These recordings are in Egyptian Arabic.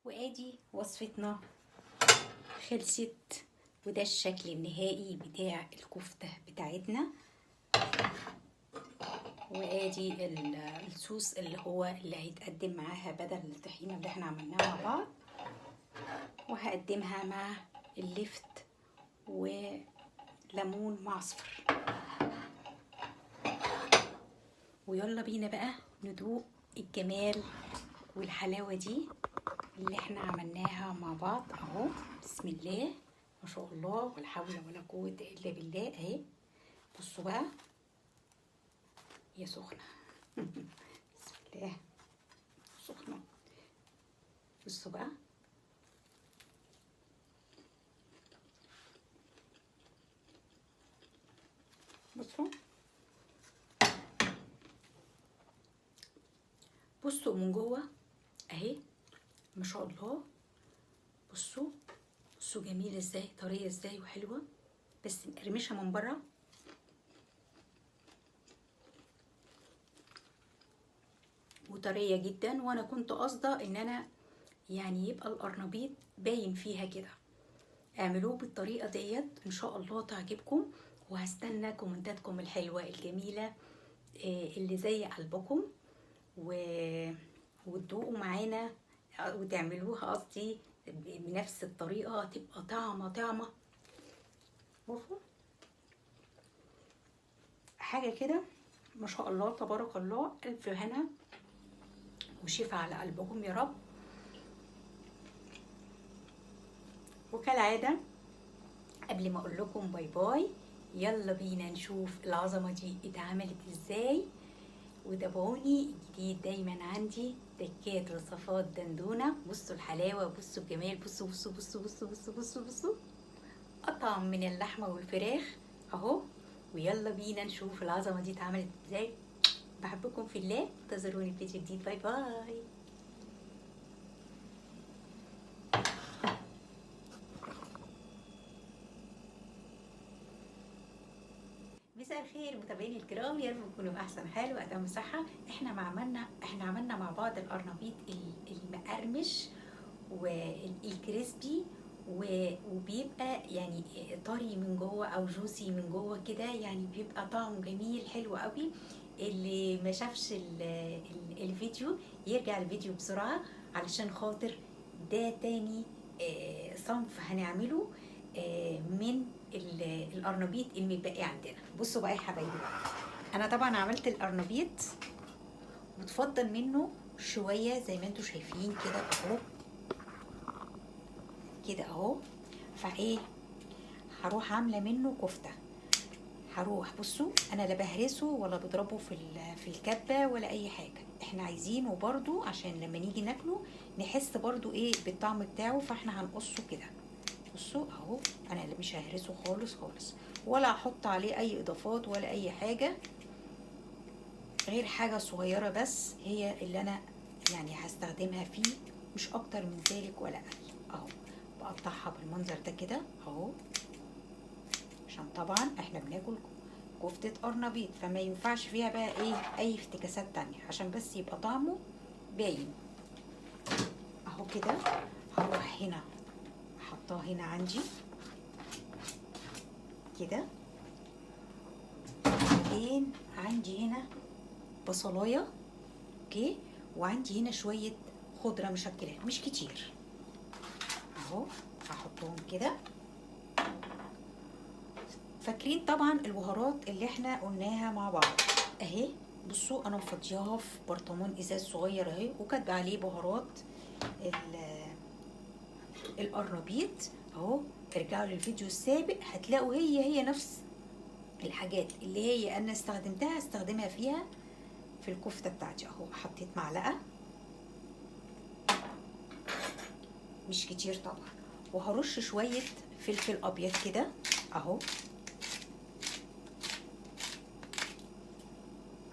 وادي وصفتنا خلصت، وده الشكل النهائي بتاع الكفتة بتاعتنا. وادي الصوص اللي هو اللي هيتقدم معاها بدل الطحينة اللي احنا عملناها مع بعض، وهقدمها مع اللفت وليمون معصفر. ويلا بينا بقى ندوق الجمال والحلاوة دي اللي احنا عملناها مع بعض اهو. بسم الله ما شاء الله، ولا حول ولا قوة الا بالله. اهي بصوا بقى يا سخنة. بسم الله، سخنة. بصوا بقى، بصوا بصوا من جوه اهي ما شاء الله. بصوا بصوا جميلة ازاي، طرية ازاي وحلوة، بس مقرمشة من بره وطرية جدا. وانا كنت قاصدة ان انا يعني يبقى القرنبيط باين فيها كده. اعملوه بالطريقة ديت ان شاء الله تعجبكم، وهستنى كومنتاتكم الحلوة الجميلة اللي زي قلبكم، وتدوقوا معانا وتعملوها قصدي بنفس الطريقة، تبقى طعمة طعمة. بصوا حاجة كده ما شاء الله تبارك الله، ألف هنا وشفا على قلبكم يا رب. وكالعادة قبل ما أقول لكم bye bye، يلا بينا نشوف العظمة دي اتعملت ازاي، وتابعوني الجديد دايما عندي تكات وصفات دندونة. بصوا الحلاوة، بصوا الجمال، بصوا بصوا بصوا بصوا بصوا بصوا بصوا، أطعم من اللحمة والفراخ اهو. ويلا بينا نشوف العظمة دي اتعملت ازاي. بحبكم في الله، انتظروني في فيديو جديد. bye bye. مساء الخير متابعيني الكرام، يا رب تكونوا باحسن حال واتم صحة. احنا عملنا مع بعض القرنبيط المقرمش وال crispy، وبيبقى يعني طري من جوه او juicy من جوه كده، يعني بيبقى طعمه جميل حلو قوي. اللي ما شافش الفيديو يرجع الفيديو بسرعة علشان خاطر ده تاني صنف هنعمله من القرنبيط المتبقي عندنا. بصوا بقى يا حبايبي، انا طبعا عملت القرنبيط وتفضل منه شوية زي ما انتم شايفين كده اهو، كده اهو. فايه هروح عامله منه كفته. هروح بصوا انا لا بهرسه ولا بضربه في الكبه ولا اي حاجة، احنا عايزينه برضو عشان لما نيجي ناكله نحس برضو ايه بالطعم بتاعه، فاحنا هنقصه كده. بصوا اهو، انا اللي مش ههرسه خالص خالص، ولا هحط عليه اي اضافات ولا اي حاجة غير حاجة صغيرة بس هي اللي انا يعني هستخدمها فيه، مش اكتر من ذلك ولا اقل. اهو بقطعها بالمنظر ده كده اهو، عشان طبعا احنا بناكل كفتة قرنبيط فما ينفعش فيها بقى ايه اي افتكاسات تانية، عشان بس يبقى طعمه باين اهو كده. هروح هنا حطاه هنا عندي كده. بعدين عندي هنا بصلايه، okay، وعندي هنا شوية خضرة مشكلة مش كتير اهو، هحطهم كده. فاكرين طبعا البهارات اللي احنا قلناها مع بعض اهي. بصوا انا مفضياها في برطمان ازاز صغير اهي، وكاتبه عليه بهارات القرنبيط اهو. ارجعوا للفيديو السابق هتلاقوا هي نفس الحاجات اللي هي انا استخدمتها استخدمها فيها في الكفتة بتاعتي اهو. حطيت معلقه مش كتير طبعا، وهرش شوية فلفل ابيض كده اهو.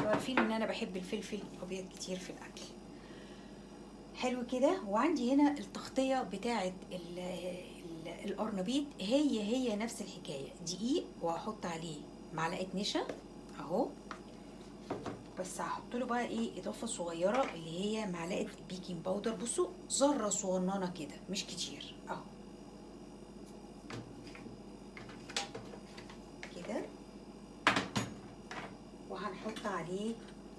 عارفين ان انا بحب الفلفل الابيض كتير في الاكل. حلو كده. وعندي هنا التغطية بتاعه القرنبيط، هي نفس الحكاية، دقيق وهحط عليه معلقه نشا اهو، بس هحط له بقى ايه اضافه صغيرة اللي هي معلقه baking powder. بصوا ذره صغننه كده مش كتير اهو كده. وهنحط عليه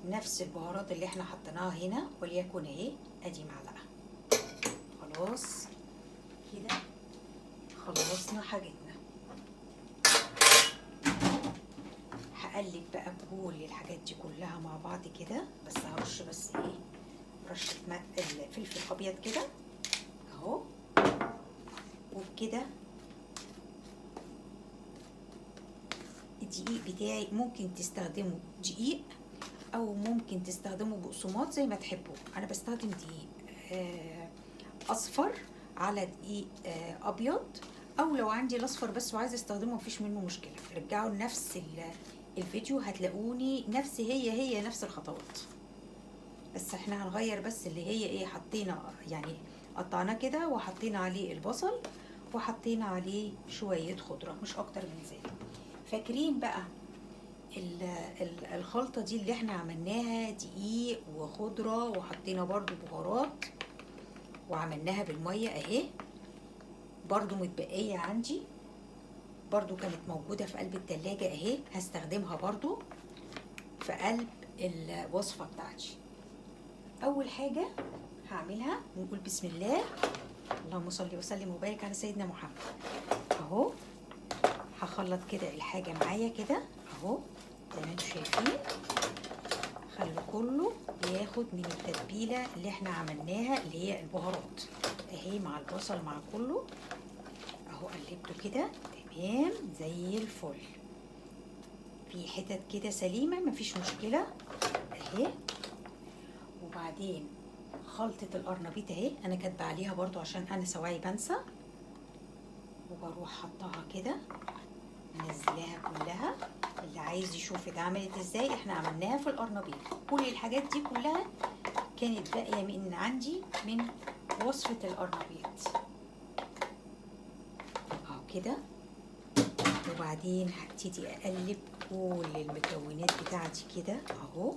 نفس البهارات اللي احنا حطيناها هنا، وليكن اهي ادي معلقه. خلاص كده خلصنا حاجتنا. هقلب بقى كل الحاجات دي كلها مع بعض كده، بس هرش بس ايه رشه الفلفل ابيض كده اهو. وبكده الدقيق بتاعي ممكن تستخدمه دقيق او ممكن تستخدمه بقسماط زي ما تحبوا. انا بستخدم دقيق اصفر على دقيق ابيض، او لو عندي الاصفر بس وعايزه استخدمه مفيش منه مشكلة. رجعوا لنفس الفيديو هتلاقوني نفس هي نفس الخطوات، بس احنا هنغير بس اللي هي ايه، حطينا يعني قطعناه كده وحطينا عليه البصل وحطينا عليه شوية خضرة، مش اكتر من ذلك. فاكرين بقى الخلطة دي اللي احنا عملناها دقيق وخضره وحطينا برضو بهارات وعملناها بالمية اهي، برضو متبقيه عندي، برضو كانت موجودة في قلب التلاجة اهي، هستخدمها برضو في قلب الوصفة بتاعتي. اول حاجة هعملها ونقول بسم الله، اللهم صل وسلم وبارك على سيدنا محمد. اهو هخلط كده الحاجة معايا كده اهو زي ما انتم شايفين، خلوا كله ياخد من التتبيله اللي احنا عملناها اللي هي البهارات اهي مع البصل مع كله اهو. قلبته كده تمام زي الفل، في حتت كده سليمة مفيش مشكلة اهي. وبعدين خلطه القرنبيط اهي انا كاتبه عليها برضو عشان انا سواعي بنسى، وبروح حطها كده منزلاها كلها. اللي عايز يشوف اتعملت ازاي احنا عملناها في القرنبيط. كل الحاجات دي كلها كانت باقية من عندي من وصفه القرنبيط اهو كده. وبعدين هبتدي اقلب كل المكونات بتاعتي كده اهو،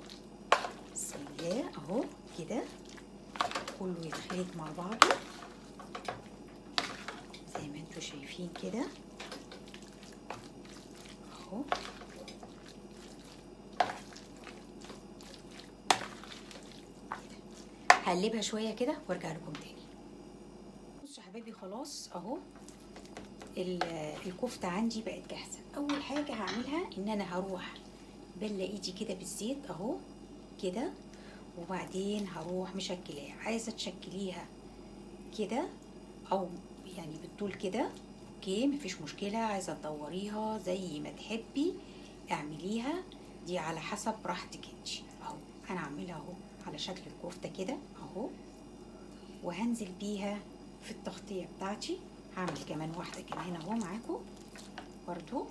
بسم الله اهو كده، كله يتخلط مع بعضه زي ما انتوا شايفين كده اهو. هقلبها شوية كده وارجع لكم تاني. بصوا يا حبايبي خلاص اهو الكفتة عندي بقت جاهزة. اول حاجة هعملها ان انا هروح بله ايدي كده بالزيت اهو كده، وبعدين هروح مشكلاها. عايزه تشكليها كده او يعني بالطول كده okay مفيش مشكلة، عايزه تدوريها زي ما تحبي اعمليها، دي على حسب راحتك انت اهو. انا عاملها اهو على شكل الكفتة كده اهو، وهنزل بيها في التغطية بتاعتي. هعمل كمان واحدة كمان اهو معاكم برضو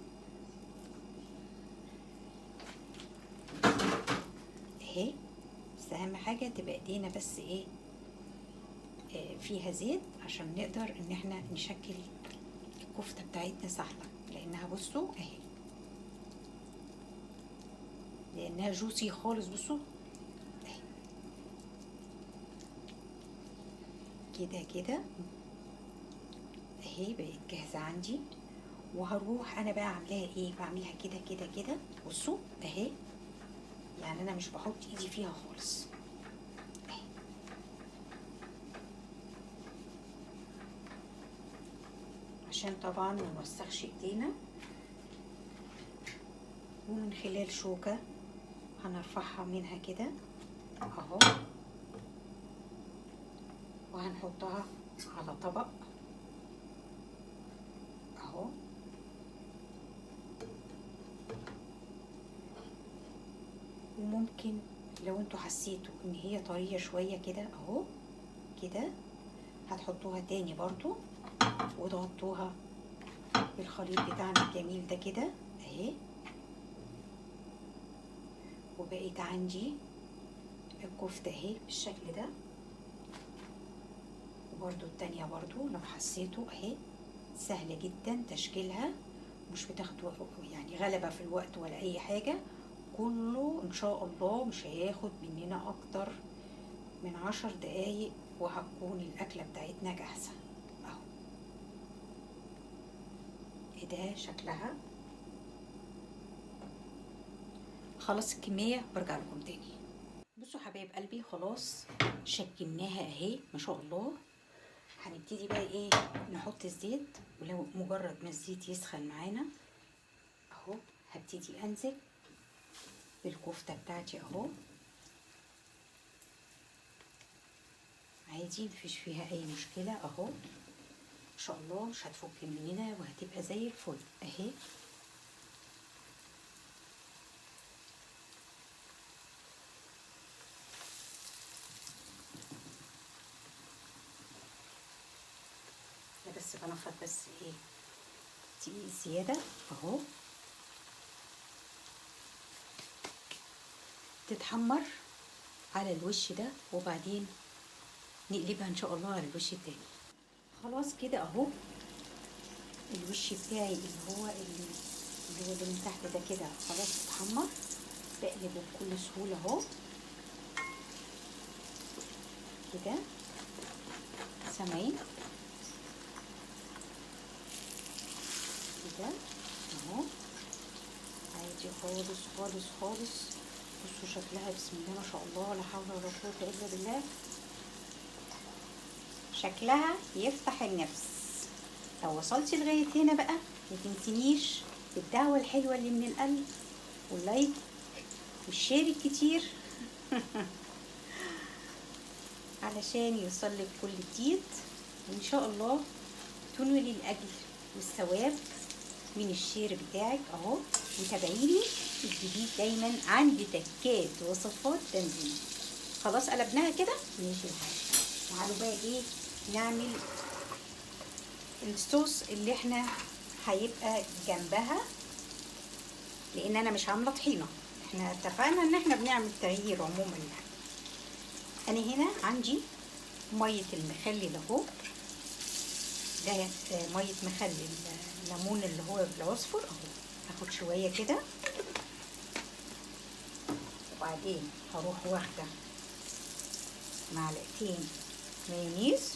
اهي. بس اهم حاجة تبقى ايدينا بس ايه فيها زيت عشان نقدر ان احنا نشكل الكفتة بتاعتنا سهلة، لانها بصوا اهي لانها جوسي خالص. بصوا اهي كده كده اهي بقت جاهزة عندي. وهروح انا بقى عاملاها ايه، بعملها كده كده كده بصوا اهي، يعني انا مش بحط ايدي فيها خالص اهي. عشان طبعا ما نوسخش ايدينا. ومن خلال شوكة هنرفعها منها كده اهو، وهنحطها على طبق اهو. وممكن لو انتوا حسيتوا ان هي طرية شوية كده اهو كده هتحطوها تاني برضو وتغطوها بالخليط بتاعنا الجميل ده كده اهي. وبقيت عندي الكفتة اهي بالشكل ده. وبرضو التانية برضو لو حسيتوا اهي سهلة جدا تشكيلها، مش بتاخد يعني غلبة في الوقت ولا اي حاجة، كله ان شاء الله مش هياخد مننا اكتر من 10 دقايق، وهتكون الاكلة بتاعتنا جاهزة اهو. ايه ده شكلها؟ خلاص الكمية برجع لكم تاني. بصوا حبايب قلبي، خلاص شكلناها اهي ما شاء الله. هنبتدي بقى ايه، نحط الزيت، ولو مجرد ما الزيت يسخن معانا اهو هبتدي انزل بالكفته بتاعتي اهو عادي، مفيش فيها اي مشكلة اهو ان شاء الله، مش هتفك مننا وهتبقى زي الفل اهي. بس بنفض بس ايه دقيق زيادة اهو، تتحمر على الوش ده، وبعدين نقلبها ان شاء الله على الوش التاني. خلاص كده اهو الوش بتاعي اللي هو اللي من تحت ده كده خلاص اتحمر، بقلبه بكل سهولة اهو كده، سامعين كده اهو عادي خالص خالص خالص. بصوا شكلها بسم الله ما شاء الله، لا حول ولا قوة الا بالله، شكلها يفتح النفس. لو وصلتي لغاية هنا بقى ما تنسينيش بالدعوة الحلوة اللي من القلب، وال like وال share الكتير علشان يوصلك كل جديد، وان شاء الله تنولي الاجر والثواب من ال share بتاعك اهو. وتابعيني الجديد دايما عندي تكات وصفات تنزيل. خلاص قلبناها كده ماشي الحال. تعالوا بقى ايه نعمل الصوص اللي احنا هيبقى جنبها، لان انا مش عامله طحينه، احنا اتفقنا ان احنا بنعمل تغيير عموما يعني. انا هنا عندي مية المخلل اهو، ده مية مخلل الليمون اللي هو بالعصفر اهو، هاخد شوية كده، وبعدين هروح واخده معلقتين مايونيز،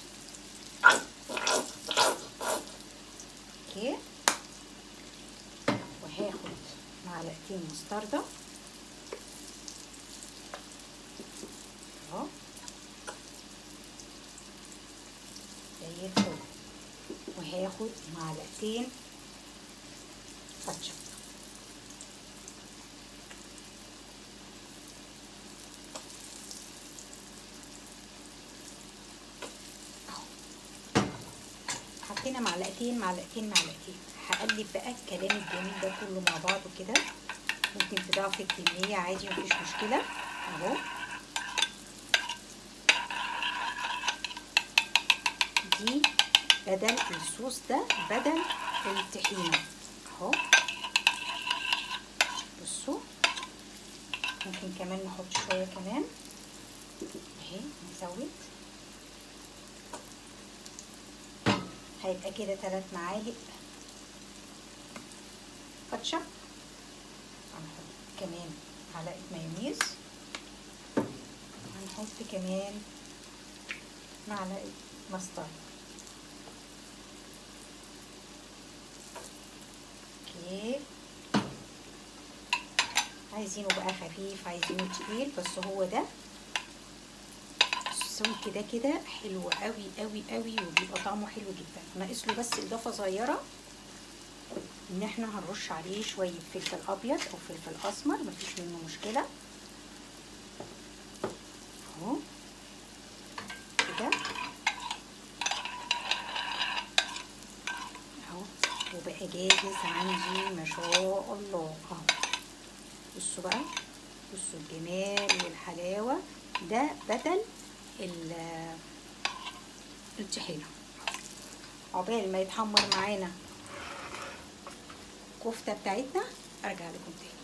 okay، وهاخد معلقتين مستردة اهو زي الفل، وهاخد معلقتين كاتشب. اهو حطينا معلقتين معلقتين معلقتين. هقلب بقى الكلام الجميل ده كله مع بعضه كده، ممكن تضاعفي الكمية عادي مفيش مشكلة اهو. دي بدل الصوص ده بدل الطحينة اهو. بصوا ممكن كمان نحط شوية كمان اهي، نزود، هيبقى كده 3 معالق كاتشب. هنحط كمان معلقة مايونيز، هنحط كمان معلقة مستردة. okay، عايزينه بقى خفيف عايزينه تقيل، بس هو ده السمك ده كده حلو قوي قوي قوي، وبيبقى طعمه حلو جدا. ناقص له بس اضافه صغيرة، ان احنا هنرش عليه شوية فلفل ابيض او فلفل اسمر، مفيش منه مشكلة اهو كده اهو. وبقى جاهز عندي ما شاء الله اهو. بصوا بقى، بصوا الجمال والحلاوه، ده بدل الطحينه. عقبال ما يتحمر معانا الكفتة بتاعتنا ارجع لكم تاني.